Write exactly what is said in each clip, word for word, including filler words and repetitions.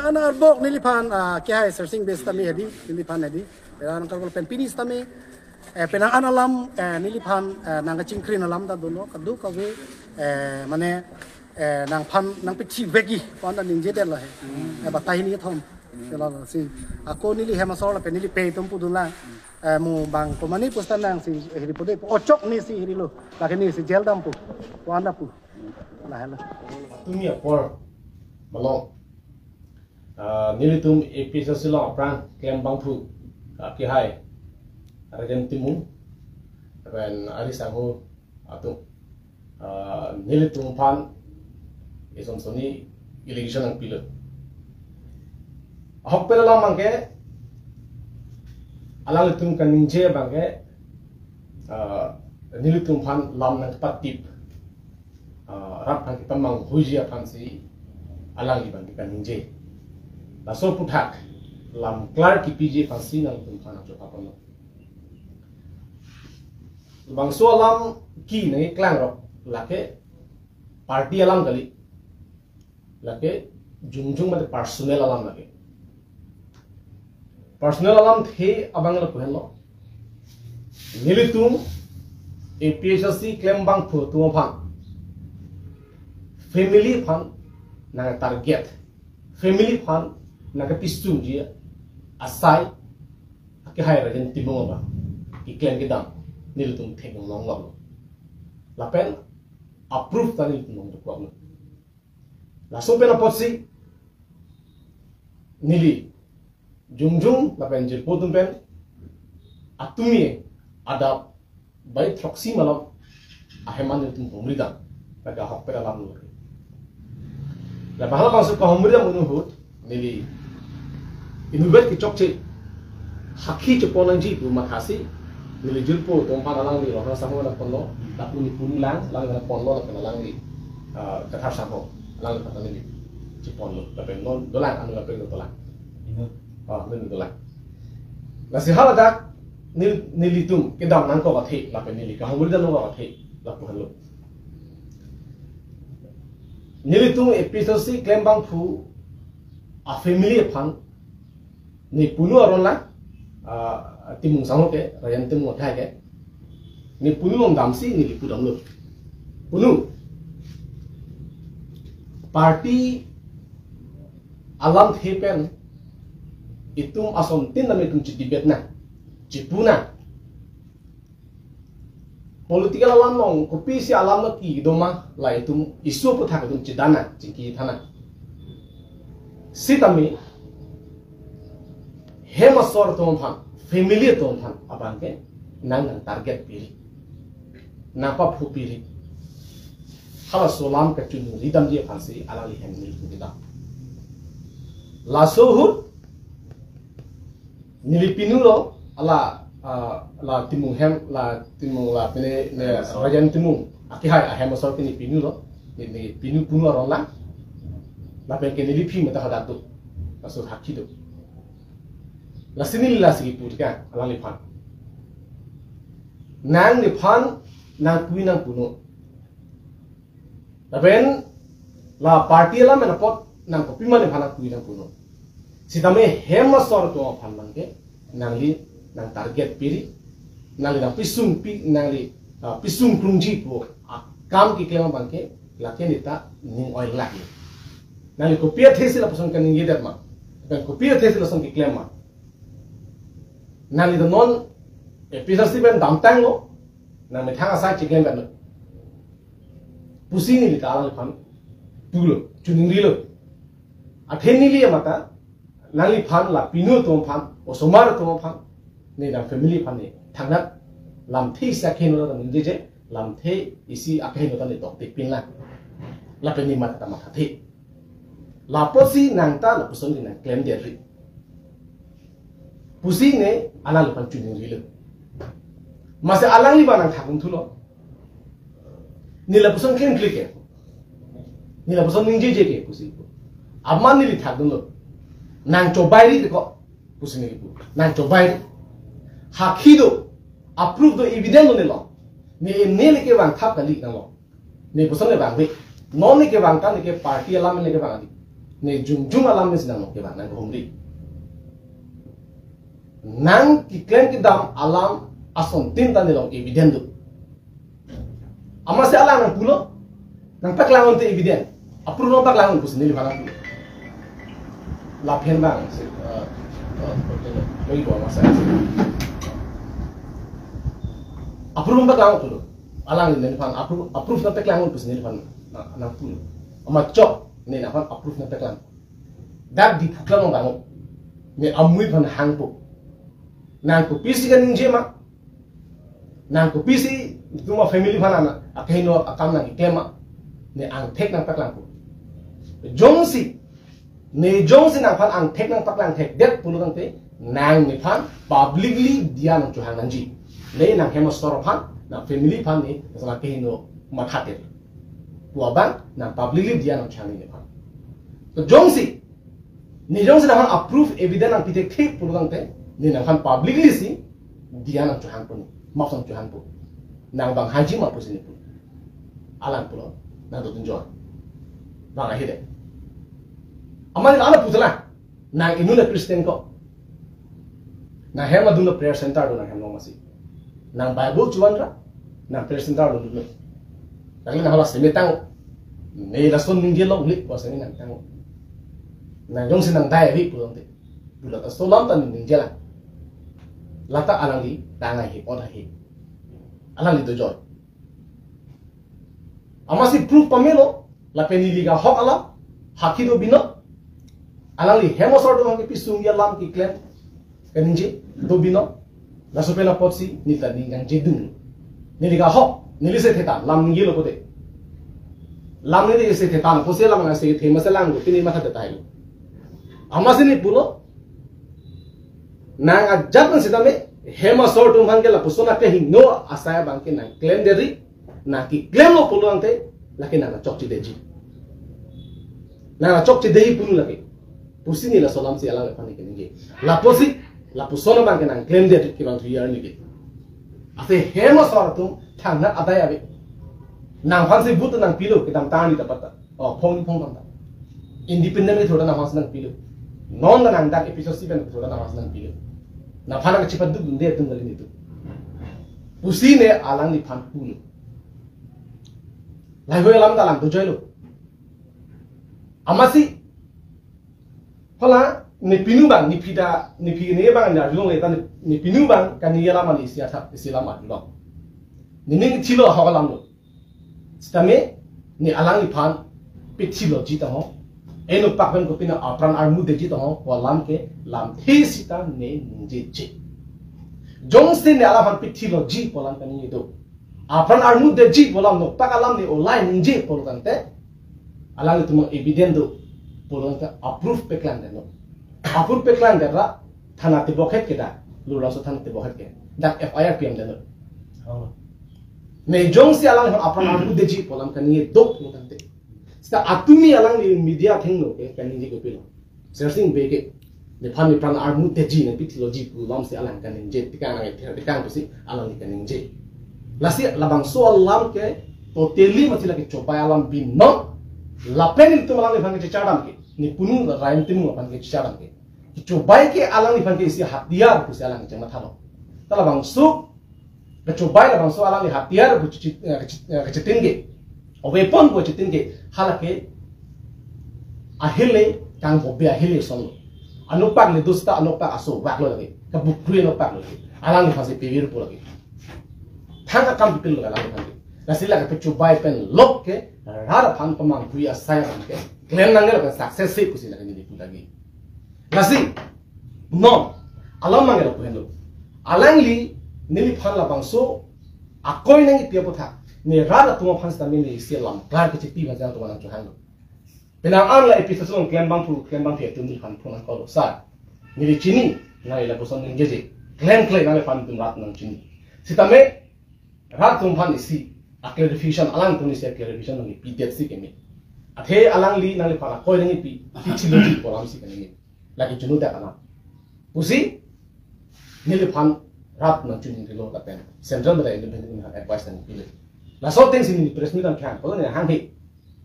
Nang arbok neliphan, ah, kehai searching base tame hedi, neliphan hedi. Penang karbol pen pini tame, eh, penang an alam, eh, neliphan, eh, nangkachingkrin alam ta dono, kadokave, eh, mane, eh, nangphan, nangpichi vegi, pon ta ningje det lo he. Eh, batai ni thom. Sila lo si. Ako neli hem asor lapen neli pei atum pudun lang. Eh, mo bang komani pustan nang si, eh, hiri pude, ochok ni si hiri lo. Lake ni si jail dam pu. Pon ta pu. Lahelo. Tumi apor malong. Ah, nelitum A P H L C along aphrang klembangphu, ah, kehai Rajen Timung, lapen ari sangho atum, ah, nelitum aphan ison soni election nangpilo. Ahokpet alam abangke, alanglitum kaningje abangke, ah, nelitum aphan lam nangpatip, ah, rat aphan ketamang hoiji aphansi alangli abangke kaningje. Laso aphuthak lam klar kipiji aphansi nangtum aphan nangchokhapon. Labangso alam ke nangkeklang rok lake party alam kali. Lake jongjong mate personal alam lake. Personal alamthe abang lapu henlo. Nelitum A P H L C klembangphu atum aphan, family aphan nangtarget, family aphan nangkepisungji asai kehai Rajen Timung abang keklem kedam nelitum theklong longlo. Lapen approve ta nelitum longdukoklo. Laso pen apotsi neli jongjong lapen jirpo atum pen atumi adap bai throksi malom ahem an nelitum humridam, lake ahokpet alam lo. Lapen halabangso kahumridam ahut neli inutvet kechokche hakhi chepon nangji pu mathasi, neli jirpo atum aphan alangli Rona Sangho nangponlo, lapu ni punu lang, alangli nangponlo, lapen alangli, ah, Kathar Sangho, alangli aphan neli cheponlo, lapen non dolang, anu lapen dolang. Inut. Ah, non dolang. Lasi haladak nel-, nelitum kedam nangkok athe, lapen neli kahumridam nangkok athe, lapu henlo. Nelitum A P H L C klembangphu a family aphan, ne punu aron lang, ah, Timung Sangho ke, Rajen Timung akhai ke, ne punu along damsi neli pudamlo. Punu, party alamthe pen itum asontin nami itum chedebate nang, chepu nang. Political alam along kopisi alam nangkedoma, la itum issue aphuthak itum chedan nang, chingki than nang. Sitame hem asor atum aphan, family atum aphan abangke nang nangtarget piri, nangpaphu piri. Halaso alam kachiningridamji aphansi alangli hem neli kedam. Laso ahut neli pinulo, ala, ah, la Timung hem, la Timung la pine, ne, Rajen Timung akehai ahem asor ke neli pinulo, ne, ne pinu punu aron lang. Lapen ke neli phi mata hadak do, laso hakhi do. Lasi neli lasi kipu ke alangliphan, nangliphan nangpui nangpunon. Lapen la party alam pen apot nang kopima neliphan nangpui nangpunon. Sitame hem asor atum aphan abangke nangli nangtarget piri, nangli nangpisung pi, nangli, ah, pisung krungji pu akam keklem abangke lake neta ning oilak. Nangli kopi athesi lapuson kaningjedet ma, lapen kopi athesi lason keklem ma. Nangli ta non A P H L C pen damtanglo, nangmethang asai cheklem kan lo pusi neli ta alangliphan pulo, chiningrilo. Athe neli amata nangliphan la pinu atum aphan, osomar atum aphan, ne nang family aphan ne thangnat lamthe isi akeheno ta ningjeje, lamthe isi akeheno ta ne toktik pin lang. Lapen ne matha ta mathathe. Lapusi nang ta lapuson ke nangklemdetri pusi ne alangliphan chiningrilo. Masi alangli abang nangthakdun thulo. Ne lapuson klemkle ke, ne lapuson ningjeje ke pusi pu. Amat neli thakdunlo. Nangchobairi de ko pusi neli pu. Nangchobairi. Hakhi do, approve do, evidence do neli long. Ne, ne neli kevang thap kali nanglo. Ne puson ne vangve. Non ne kevang ta ne ke party alam ne kevang adi. Ne jongjong alam ne si nang nong kevang nang humri. Nang keklem kedam alam asontin ta nelong evident do. Amatsi alang nangpulo, nangpaklang unte evident. Approve nangpaklang un pusi neliphan nangpulo. Lapen bang si, eh, eh, lagi bawa masa si. Approve nangpaklang pulo. Alang neliphan approve, approve nangpaklang un pusi neliphan nang, nangpulo. Amat chok ne neliphan approve nangpaklang. Dak Diphu klang bang. Ne amonit aphan hangpo. Nang kopisi kaningje ma? Nang kopisi itum afamily aphan ana akehingno akam nangkeklem ma? Ne angthek nangpaklangpo. Jongsi, ne jongsi nangphan angthek nangpaklang thekdet pulo tangte, nang nephan publicly diya nangchohang nangji. Ne nang hem asor aphan, nang family aphan ne, sama akehingno mathadet. Pu abang, nang publicly diya nangchohang nephan. To jongsi, ne jongsi nangphan approve evident nangpi thekthe pulo tangte, ne nangphan publicly si diya nangchohangpo ne, map nangchohangpo. Nang bang haji ma pusi nepu. Alang pulo, nang dotun jor. Bang ahi de. Amat ne alang putelang, nang inut le Christian ko. Nang hem adun le prayer center do nang hem along masi. Nang Bible chuan ra, nang prayer center do dun. Lagi nang hala semi tang. Ne lason ningje lo lik ko semi nang tang. Nang jongsi nang diary pulo tangte. Pulo ta laso alam ta ningje lang. Lata alangli tang ahi, ot ahi. Alangli dojoi. Amatsi proof pamelo, lapen neli ke ahok alam, hakhi do binong. Alangli hem asor atum aphan kepisung alam keklem kaningje do binong. Laso pen apotsi neli ta ning nangjedun. Neli ke ahok, neli se thetan, lam ningjelo pulote. Lam neli se thetan, pusi lam nang se the masa lang, pini mathadet tahai lo. Amatsi nepulo, nang ajat nang sitame, hem asor atum aphan ke lapuson akehingno asai abang ke nangklemdet ri, nangkeklemlo pulo tangte, lake nang chokchedetji. Nang chokchedetji pulo lake. Pusi ne laso alam si alangliphan ne keningje. Lapusi, lapuson abang ke nangklemdet ri kevang thu yar neke. Ase hem asor atum thangnat adai ave. Nangphan si vote nangpilo kedamtang ni dapat ta. Oh, phong phong tam ta. Independent ni thoda nangphan si nangpilo. Non ta nang dak episode si pen thoda nangphan si nangpilo. Nangphan nang chipat duk dunde tum kali nitu. Pusi ne alangliphan pulo. Lahei alam ta alang dojoilo. Amatsi, hala, ne pinu bang, ne phi ta, ne phi ne bang, ne arjulongle ta, ne, ne pinu bang, kaningje alam ani isi athak, isi alam arjulong. Nening thilo ahok alam lo. Sitame, ne alangliphan, pithiloji ta ho. Enokpak pen kopine apran armutdeji ta ho, pu alam ke, lamthe sita ne ningjeje. Jongsi ne alangphan pithiloji pu alam kaningje do. Apran armutdeji pu alam nokpak alam ne olai ningje pulo tangte. Alanglitum evident do pulo tangte approve paklangdetlo. Approve paklangdet ra thana tebokhet ke dak. Lurlaso thana tebokhet ke. Dak F I R pidamdetlo. Oh. Ne jongsi alang apran armutdeji pu alam kaningje do pulo tangte. Sita atumi alangli media athengno ke kaningje kopilo. Sersing Bey ke, nephan nepran armutdeji nangpithiloji pu alam si alang kaningje, tekang nang ether tekang pusi alang kaningje. Lasi labangso alam ke totally mati lake chobai alam binong, lapen itum alangliphan kechechar dam ke, ne punu Raim Timung aphan kechechar dam ke. Kechobai ke alangliphan ke isi hatiar pusi alang kechemathalo. Ta labangso kechobai labangso alangli hatiar pu chichi-, eh, kechi-, eh, kechitin ke. O weapon pu chitin ke. Halake ahile kangbobe ahile son lo. Anokpak le dusta anokpak aso bak lo lake. Kabukrui anokpak lo lake. Alangliphan si pivir pu lake. Thang akam pipil lo alangliphan ke. Lasi lake pechobai pen lok ke rat aphan pamanghui asai aphan ke. Klem nangke lapen success si pusi lake neli pu lagi. Lasi, non, alam mangelo kuhendo. Alangli, neliphan labangso, akoi nangkepi aputhak. Ne rat atum aphan sitame ne isi alam klar kechipi bajang atum nangchohanglo. Penang an la episode along klembang phu, klembang phi atum neliphan phone nangkoklo. Sir, neli chini, nangli lapuson ningjeje. Klemkle nangliphan atum rat nangchini. Sitame, rat atum aphan isi, a clarification, alangtum isi a clarification nangkepidet si keme. Athe alangli nangliphan akoi nangkepi, pithiloji pu alam si keme. Lake chunu dak alam. Pusi, neliphan rat nangchuningri lo lapen. Central meda independent nang advice nangpilo. Laso ateng si neli press meet nangkehang, pulo ne hanghe.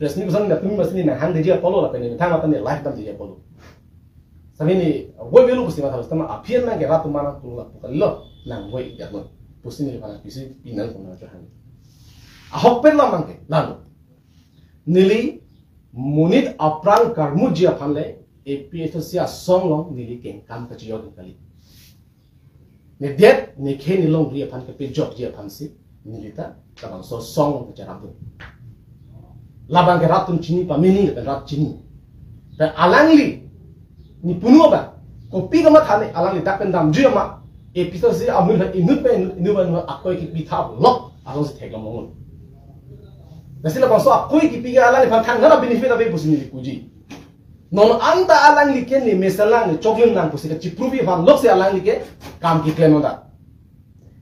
Press meet puson nangtum masi neli nanghang deji apotlo lapen neli thang matan neli live damji apotlo. Sami neli voi velo pusi matha lo, sitame aphi an nangke rat atum nangpulu lapu kalilo, nang voi ik-et non pusi neliphan pisi pinang pon nangchohang. Ahokpet alam abangke lalo. Neli monit aphrang karmuji aphan le A P H L C asong along neli kengkam kachiyok kali. Nedet, nekhei, nelongri aphan kepejokji aphansi neli ta labangso asong along kacheramdun. Labangke rat atum chini, pamini lapen rat chini. Pen alangli, neli punu abang, kopi kamatha ne alangli dak pen damjui ama, A P H L C amul ha inut pen inut, inut pen inut akoi kipitha lok alongsi theklong longlong. Lasi labangso akoi kipi ke alangliphan thang nara benefit ave pusi neli puji. Non anta alangli ke ne meselang ne choklim nang pusi kachiprupi aphan loksi alangli ke kam keklem nonta.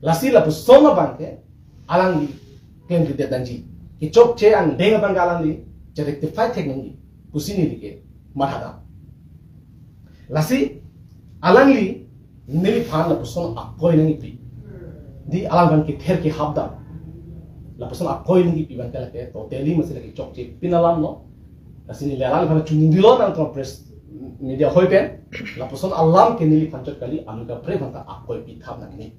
Lasi lapuson abangke alangli klemkledet nangji. Kechokche angdeng abangke alangli cherectify thek nangji pusi neli ke mathadam. Lasi alangli neliphan lapuson akoi nangkipi. Di alangphan kether kehap dam. Lapuson akoi nangkipi abangke lake totally masi lake chokche pin alamlo. Lasi neli alangliphan chuningdilo nangtum press media hoi pen. Lapuson alam ke neliphan chot kali, anut kaprek aphanta akoi pithap nangne.